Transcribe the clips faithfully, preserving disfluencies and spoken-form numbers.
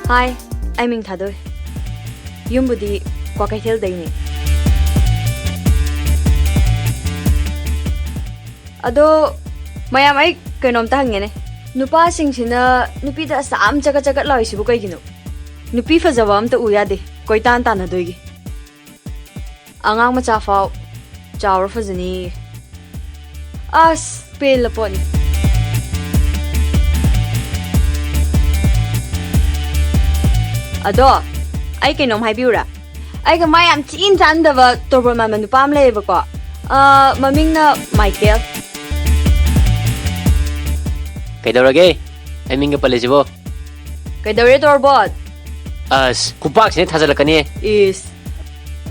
ꯍꯥꯏ, ꯑꯩ ꯃꯤꯡ ꯊꯥꯗꯣꯏ꯫ ꯌꯨꯝꯕꯨꯗꯤ ꯀ꯭ꯋꯥꯀꯩꯊꯦꯜꯗꯩꯅꯦ꯫ ꯑꯗꯣ, ꯃꯌꯥꯝ, ꯑꯩ ꯀꯩꯅꯣꯝꯇ ꯍꯪꯒꯦꯅꯦ꯫ ꯅꯨꯄꯥꯁꯤꯡꯁꯤꯅ ꯅꯨꯄꯤꯗ ꯑꯁꯥꯝ ꯆꯒꯠ ꯆꯒꯠ ꯂꯥꯎꯔꯤꯁꯤꯕꯨ ꯀꯩꯒꯤꯅꯣ? ꯅꯨꯄꯤ ꯐꯖꯕ ꯑꯝꯇ ꯎ ꯌꯥꯗꯦ, ꯀꯣꯏꯇꯥꯟ ꯇꯥꯟꯅꯗꯣꯏꯒꯤ꯫ ꯑꯉꯥꯡ ꯃꯆꯥ ꯐꯥꯎ ꯆꯥꯎꯔ ꯐꯖꯅꯤꯌꯦ꯫ ꯑꯁ, ꯄꯦꯜꯂ ꯄꯣꯠꯅꯤ꯫ ꯑꯗꯣ, ꯑꯩ ꯀꯩꯅꯣꯝ ꯍꯥꯏꯕꯤꯌꯨꯔꯥ? ꯑꯩꯒ ꯃꯥ ꯌꯥꯝ ꯊꯤꯅ ꯆꯥꯟꯅꯗꯕ ꯇꯣꯔꯕꯣꯠ ꯃꯥꯟꯕ ꯅꯨꯄꯥ ꯑꯃ ꯂꯩꯌꯦꯕꯀꯣ꯫ ꯑ, ꯃꯃꯤꯡꯅ ꯃꯥꯏꯀꯦꯜ꯫ ꯀꯩꯗꯧꯔꯒꯦ? ꯑꯩ ꯃꯤꯡꯒ ꯄꯜꯂꯤꯁꯤꯕꯣ? ꯀꯩꯗꯧꯔꯦ, ꯇꯣꯔꯕꯣꯠ? ꯑꯁ, ꯈꯨꯄꯥꯛꯁꯤꯅ ꯊꯥꯖꯤꯜꯂꯛꯀꯅꯤ꯫ ꯏꯁ꯫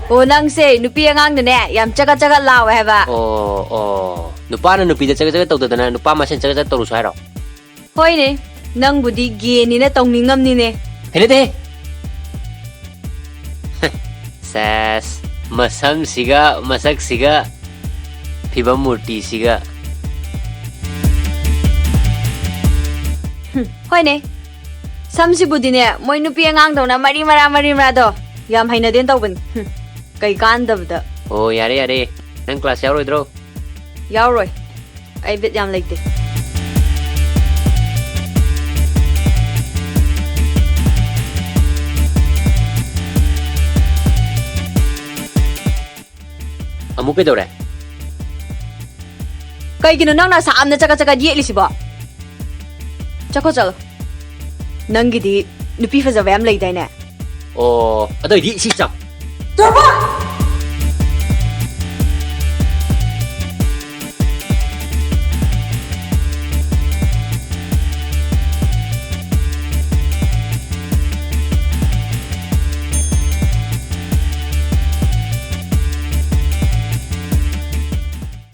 ꯑꯣ, ꯅꯪꯁꯦ ꯅꯨꯄꯤ ꯑꯉꯥꯡꯗꯅꯦ ꯌꯥꯝ ꯆꯒꯠ ꯆꯒꯠ ꯂꯥꯎꯋꯦ ꯍꯥꯏꯕ꯫ ꯑꯣ, ꯑꯣ꯫ ꯅꯨꯄꯥꯅ ꯅꯨꯄꯤꯗ ꯆꯒꯠ ꯆꯒꯠ ꯇꯧꯗꯗꯅ ꯅꯨꯄꯥ ꯃꯁꯦꯟ ꯆꯒꯠ ꯆꯒꯠ ꯇꯧꯔꯨꯁꯨ ꯍꯥꯏꯔꯣ? ꯍꯣꯏꯅꯦ, ꯅꯪꯕꯨꯗꯤ ꯒꯦꯅꯤꯅ ꯇꯧꯅꯤꯡꯉꯝꯅꯤꯅꯦ꯫ ꯍꯩꯅꯗꯦꯍꯦ꯫ ꯁꯦꯁ, ꯃꯁꯝꯁꯤꯒ ꯃꯁꯛꯁꯤꯒ ꯐꯤꯕꯝ ꯃꯨꯔꯇꯤꯁꯤꯒ꯫ ꯍꯨꯝ, ꯍꯣꯏꯅꯦ, ꯁꯝꯁꯤꯕꯨꯗꯤꯅꯦ, ꯃꯣꯏ ꯅꯨꯄꯤ ꯑꯉꯥꯡꯗꯧꯅ ꯃꯔꯤ ꯃꯔꯥ, ꯃꯔꯤ ꯃꯔꯥꯗꯣ ꯌꯥꯝ ꯍꯩꯅꯗꯦꯅ ꯇꯧꯕꯅꯤ꯫ ꯍꯨꯝ, ꯀꯩ ꯀꯥꯟꯗꯕꯗ꯫ ꯑꯣ, ꯌꯥꯔꯦ, ꯌꯥꯔꯦ, ꯅꯪ ꯀ꯭ꯂꯥꯁ ꯌꯥꯎꯔꯣꯏꯗ꯭ꯔꯣ? ꯌꯥꯎꯔꯣꯏ꯫ ꯑꯩ ꯕꯤꯠ ꯌꯥꯝ ꯂꯩꯇꯦ꯫ ꯑꯃꯨꯛ ꯀꯩꯗꯧꯔꯦ? ꯀꯩꯒꯤꯅꯣ ꯅꯪꯅ ꯑꯁꯥꯝꯅ ꯆꯀꯠ ꯆꯀꯠ ꯌꯦꯠꯂꯤꯁꯤꯕꯣ? ꯆꯠꯈꯣ, ꯆꯠꯂꯣ꯫ ꯅꯪꯒꯤꯗꯤ ꯅꯨꯄꯤ ꯐꯖꯕ ꯌꯥꯝ ꯂꯩꯗꯥꯏꯅꯦ? ꯑꯣ, ꯑꯗꯨ ꯑꯣꯏꯗꯤ ꯁꯤ ꯆꯥꯎ꯫ ꯇꯣꯔꯕꯣꯠ!